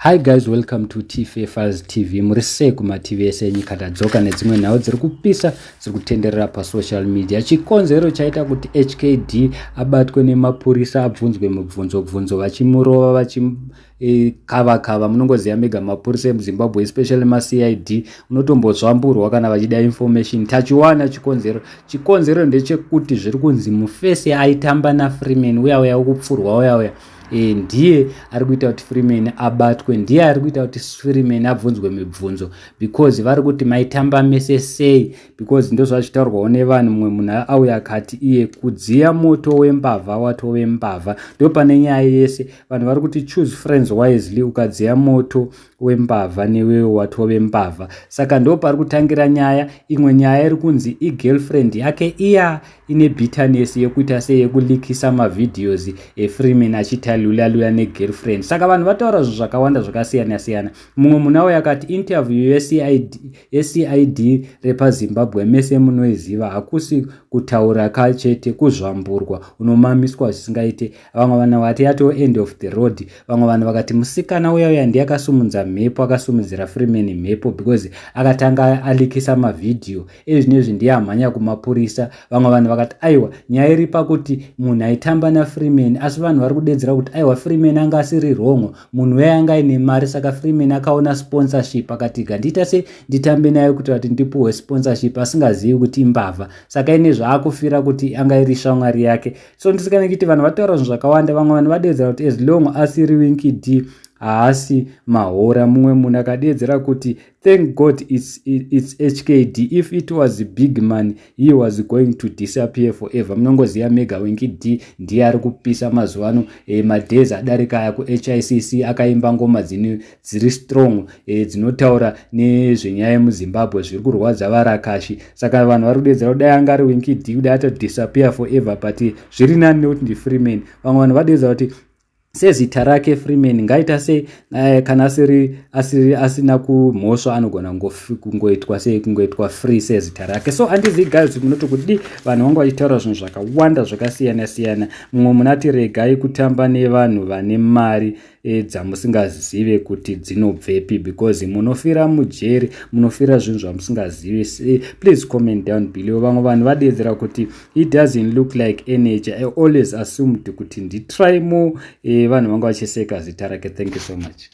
Hi guys, welcome to Tfafers TV. Muri sei kumativi ese enyika? Tadzoka nedzimwe nhau dziri kupisa, dziri kutenderera pasocial media. Chikonzero chaita kuti HKD abatwe nemapurisa, abvunzwe mibvunzo bvunzo, vachimurova, vachikava kava. Munongoziva mega mapurisa emuZimbabwe, especially maCID, unotombozvamburwa kana vachida information. Tachiwana chikonzero. Chikonzero ndechekuti zviri kunzi mufesi aitamba naFreeman uya uya wekupfurwa uya uya, ndiye ari kuita kuti Freeman abatwe, ndiye ari kuita kuti Freeman abvunzwe mibvunzo, because vari kuti maitamba mese sei? Because ndozvazvitaurwawo nevanhu. Mumwe munhu auya akati iye kudziya moto wembavha watove mbavha. Ndo pane nyaya yese. Vanhu vari kuti choose friends wisely. Ukadziya moto wembavha, newewo watove mbavha. Saka ndo pari kutangira nyaya. Imwe nyaya iri kunzi igirlfriend yake iya ine bitterness yekuita sei, yekulikisa mavideos eFreeman achiita lula lula negirlfriend. Saka vanhu vataura zvinhu zvakawanda zvakasiyana siyana. Mumwe munhu auya akati interview yeCID repaZimbabwe mese munoiziva, hakusi kutaura kachete, kuzvamburwa, unomamiswa zvisingaite. Vamwe vanhu vakati yato end of the road. Vamwe vanhu vakati musikana uya uya ndiye akasumudza mhepo, akasumudzira Freeman mhepo, because akatanga alikisa mavhidhiyo ezvinezvi, ndiye amhanya kumapurisa. Vamwe vanhu vakati aiwa, nyaya iri pakuti munhu aitamba naFreeman, asi vanhu vari kudedzera kuti aiwa, Freeman anga asiri wrong. Munhu uya anga aine mari, saka Freeman akaona sponsorship, akati gandiita se nditambe naye kuti vati ndipuhwe sponsorship, asingazivi kuti imbavha. Saka ine zvaakufira kuti anga iri shamwari yake. So ndisikana kuti vanhu vataura zvinhu zvakawanda. Vamwe vanhu vadedzera kuti as long asiri Winky D, haasi mahora. Mumwe munhu akadedzera kuti thank God it's HKD. If it was big man, he was going to disappear forever. Munongoziva mega Winky D ndiye ari kupisa mazuva ano. Madays adarika aya kuHICC akaimba ngoma dziri strong, dzinotaura nezvenyaya yemuZimbabwe, zviri kurwadza varakashi. Saka vanhu vari kudedzera kudai anga ari Winky D, kudai atodisappear forever, but zviri nani nekuti ndiFreeman. Vamwe vanhu vadedzera kuti sezita rake Freeman, ngaita sei, kana asiri asiri asina kumhosva, anogona kungoitwa sei, kungoitwa free sezita rake. So handizivi guys, munoti kudi? Vanhu vanga vachitaura zvinhu zvakawanda zvakasiyana siyana. Mumwe munati regai kutamba nevanhu vane mari dzamusingazive kuti dzinobvepi, because munofira mujeri, munofira zvinhu zvamusingazivi. Please comment down below. Vamwe vanhu vadedzera kuti it doesn't look like energy, I always assumed kuti nditry more. Vanhu vanga vachiseka zita rake. Thank you so much.